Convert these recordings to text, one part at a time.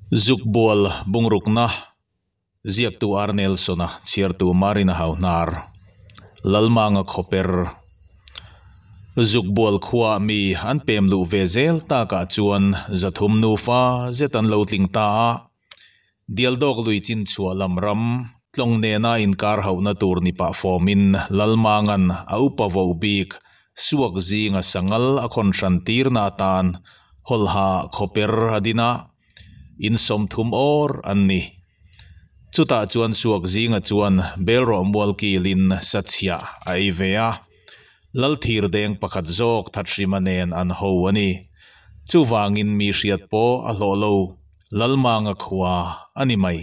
Zukbual bungrukna ziaktu R Nelson-a chhiartu Marina Hauhnar, Lalmanga Khawper. Zukbual khuaa mi an pem luh ve zel takah chuan 300 nufa zet an lo tling ta a. Dialdawk lui chin chhuah lam ram tlawng nena inkar hauhna tur ni pah fawmin Lalmanga'n a upa voh bik suak zinga sangal a khawn hran tirna atan hawlha khawper a din a, in 30 awr an ni. Chutah chuan suak zinga chuan belrawh mual kilin sachhiah a ei ve a, Lalthir deng pakhat zawk Thathrima nen an ho a ni. Chuvangin mi hriat pawh a hlawh lo, Lalmanga khua a ni mai.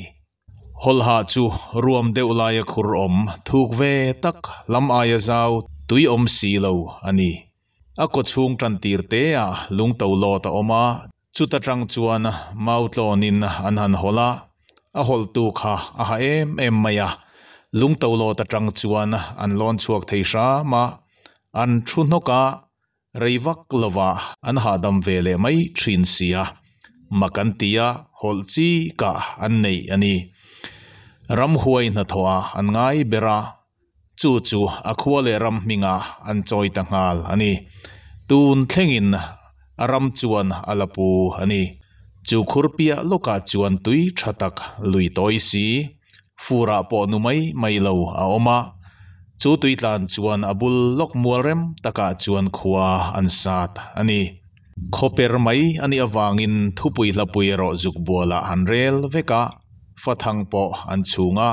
Hawlhah chu ruam deuh laia khur awm thuk ve tak lam aia zau tui awm si lo a ni. A kawchhung tan tir te ah lungto lawt a awm a, chuta tang chuan mau tlawnin an han hawlh a, a hawlhtu kha a ha em em mai a, lungto lawt atang chuan an lawn chhuak thei hram a, an thu hnawk a, rei vak lovah an hahdam ve leh mai thin si a, mak an ti a, hawlh chi kah an nei a ni. Ramhuai hnathawh ah an ngai ber a, Chu chu a khua leh ram hmingah an chawi ta nghal a ni. Tun thlengin a ram chuan a la pu a ni. Chu khur piah lawkah chuan tui tha tak lui tawi si, furah pawh nu mai mai lo a awm a. Chu tui tlan chuan a bul lawk mual rem takah chuan khua an sat a ni. Khawper mai a nih avangin thupui hlapui erawh zuk bualah an rel vek a, fathang pawh an chhung a.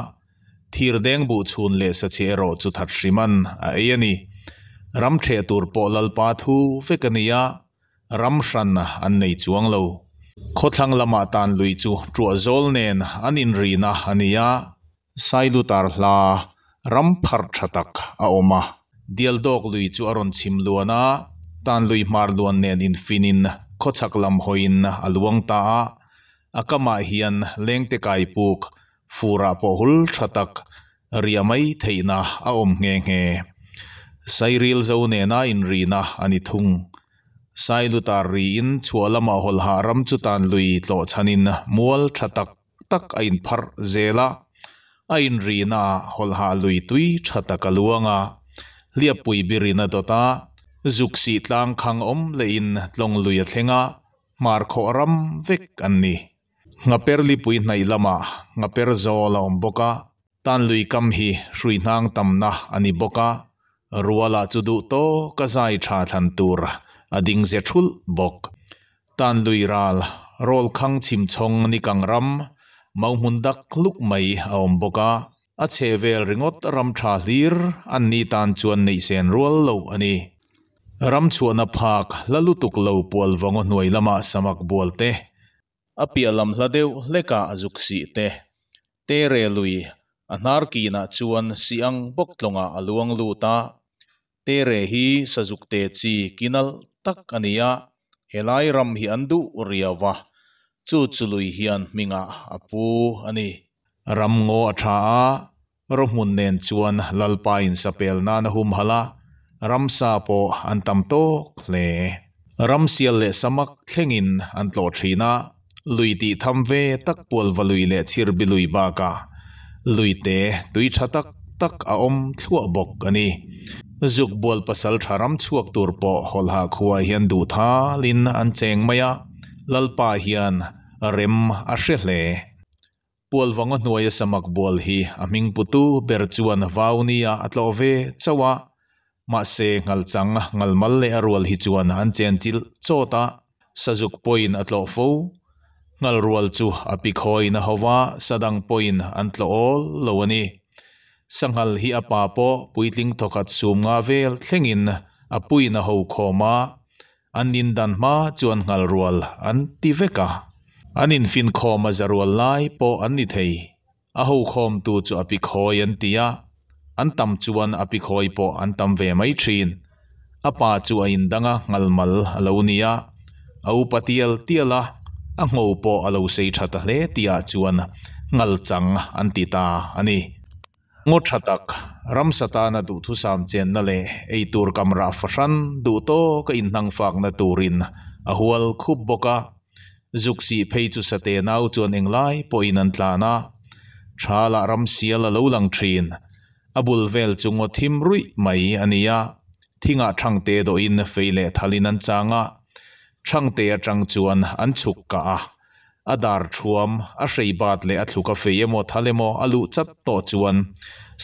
Thir deng buh chhun leh sachhi erawh chu that hriman a ei a ni. Ram ṭheh tur pawh Lalpa thu vek a ni a, ram hran an nei chuang lo. Khawthlang lamah tan lui chu ṭuah zawl nen an inrihna a ni a, Sailutar hla ram pharh ṭha tak a awm a. Dialdawk lui chu a rawn chhim luan a, tan lui hmar luan nen infinin khawchhak lam hawiin a luang ta a, a kamah hian lengte kai puk Furah pawh hul tha tak ria mai theihna a awm nghe nghe. Sairil zo nena inrihna a ni thung. Sailutar riin chhuah lamah hawlhah ram chu tan lui tlawh chhanin mual tha tak tak a inpharh zel a. A inrihnaah hawlhah lui tui tha tak a luang a. Hliappui birin a dawt a, zuk sih tlang khang awm lehin tlawng lui a thleng a, hmarkhawh ram vek an ni. Nghaper lipui hnaih lamah nghaper zawl a awm bawk a, tan lui kam hi hrui hnang tamna a ni bawk a, rualah chu duh tawk a zai tha thlan tur a ding ze thulh bawk. Tan lui ral rawl khang chhim chhawng nikang ram mau hmun dak hluk mai a awm bawk a, a chhe vel ringawt ram tha hlir an ni tan chuan neih sen rual loh a ni. Ram chhuahna phak hla lutuk lo pual vawngaw hnuai lamah samak bual te, a piah lam hla deuh hlekah zuk sih te, Tere lui a hnar kinah chuan sih ang bawk tlawngah a luang lut a, Tere hi sazuk te chi kinalh tak a ni a, helai ram hi an duh riau a, chu chu lui hian hmingah a pu a ni. Ram ngaw a tha a, rawhmun nen chuan Lalpa in sapel nan a humhalh a, ramsa pawh an tam tawk hle. Ramsial leh samak thlengin an tlawh thin a, lui tih tham ve tak pualva lui leh chhirbi lui bakah luite tui tha tak tak a awm thluah bawk a ni. Zukbual pasal tha ram chhuak tur pawh hawlha khua hian duh thalin an cheng mai a, Lalpa hian rem a hre hle. Pualvanga hnuaia samak bual hi a hming putu ber chuan vau nia a tlawh ve chauh a, mahse ngalchang ngalmal leh a rual hi chuan an chenchilh chawt a, sazuk pawhin a tlawh fo. Ngalrual chu a pikhawiin a ho va, sadang pawhin an tlawh awl lo a ni. Sanghal hi a pa pawh puitling thawkhat sum nga vel thlengin a puiin a ho khawm a, An indan hma chuan nghalrual an ti vek a. An infinkhawm a zarual lai pawh an ni thei. A hokhawmtu chu a pikhawi an ti a, an tam chuan a pikhawi pawh an tam ve mai thin. A pa chu a indang a, nghalmal a lo ni a. A upa tial tial a, a ngho pawh a lo sei tha ta hle tihah chuan nghalchang an ti ta a ni. Ngaw tha tak, ramsa tana duhthusam chenna leh eitur kamrah fahran duh tawka inhnangfakna turin a hual khup bawk a. Zuk sih phei chu sate nau chuan englai pawhin an tlan a, thalah ramsial a lo lang thin. A bul vel chu ngaw thim ruih mai a ni a, thingah thangte dawhin fei leh thalin an chang a, thangte atang chuan an chhuk kah a, a dar thuam, a hrei bat leh a thluk a fei emaw thal emaw a luh chat tawh chuan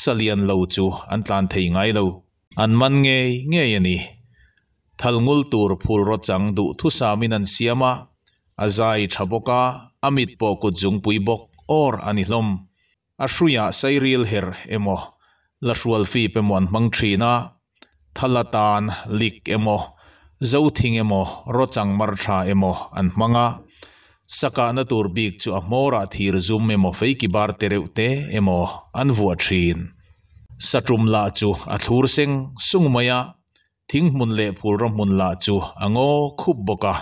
salian lo chu an tlan thei ngai lo. An man ngei ngei a ni. Thal ngul tur phul rawt chang duh thusamin an siam a, a zai tha bawk a, a mit pawh kut zungpui bawk awr a ni hlawm. A hruiah sairil herh emaw, la hrual fip emaw an hmang thin a, thal atan lik emaw, zothing emaw, rawchang mar tha emaw an hmang a. Sakahna tur bik chu a hmawrah thir zum emaw feiki bar te reuh te emaw an vuah thin. Satum lah chu a thlur seng sung mai a, thing hmun leh phulraw hmun lah chu a ngaw khup bawk a,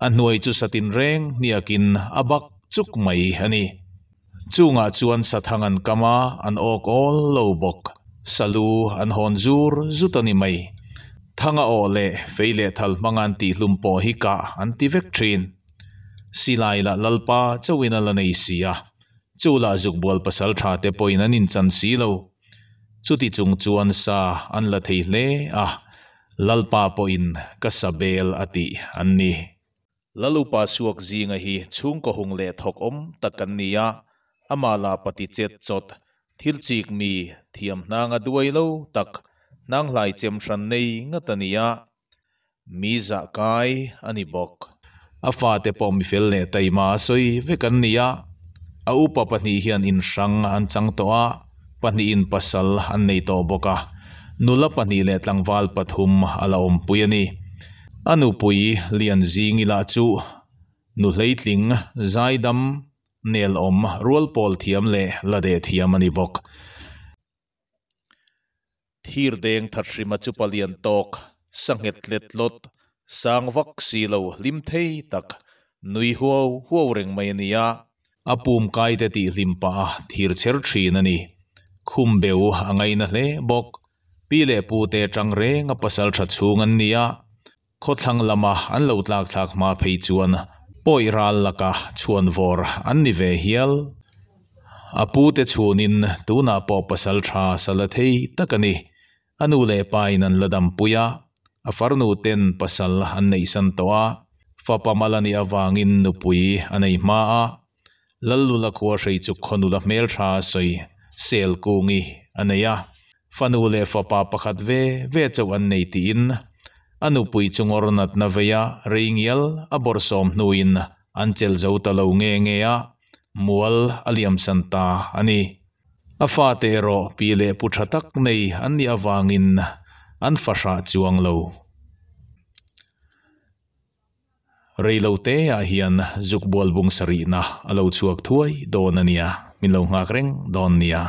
a hnuai chu satin reng hniakin a bak chuk mai a ni. Chungah chuan sathang an kam a, an awk awl lo bawk. Salu an hawn zur zut a ni mai. Thanga awh leh fei leh thal hmanga an tihhlum pawh hi kah an ti vek thin. Silai lah Lalpa chauhin a la nei si a, Chu lah zukbual pasal tha te pawhin an inchan si lo. Chuti chung chuan sa an la thei hle a, Lalpa pawhin ka sa bel a tih an ni. Lalupa suak zinga hi chhungkaw hung leh thawk awm tak kan ni a, amah lah pati chet chawt, thil chik mi, thiam hnanga duai lo tak, hnanghlai chem hran nei ngat a ni a. Mi zah kai a ni bawk. A fate pawh mi fel leh taima a sawi vek an ni a, a upa pahnih hian in hrang an chang tawh a, pahnihin pasal an nei tawh bawk a, nula pahnih leh tlangval pathum a la awmpui a ni. A nupui Lianzingi lah chu nu hleitling zaidam nelawm rual pawl thiam leh la deh thiam a ni bawk. Thir deng that hrima chu palian tawk, sa nghet tlet tlawt, sang vak si lo hlim thei tak, nui huau huau reng mai a ni a. A pum kai te tih hlim pah a thir chher thin a ni. Khum beu a ngaina hle bawk. Pi leh pu te tang reng a pasal tha chhung an ni a. Khawthlang lama an lo tlak thlak hma phei chuan pawi ral laka chhuan vawr an ni ve hial. A pute chhunin tunah pawh pasal tha sala thei tak a ni. A nu leh pain an la dampui a, a farnu ten pasal an neihsan tawh a, fapa mal a nih avangin nupui a nei hma a, Lallula khua hrei chu khawnula hmeltha a sawi sel kungi a nei a, fanu leh fapa pakhat ve ve chauh an nei tiin a nupui chu ngawr natna veia rei ngial a bawrhsawm hnuin an chelh zo ta lo nge nge a, mual a liamsan ta a ni. A fate erawh pi leh pu tha tak nei an nih avangin an fahrah chuang lo. Reilote ah hian zuk bual bung sarihna a lo chhuak thuai dawn a nia, min lo nghak reng dawn nia.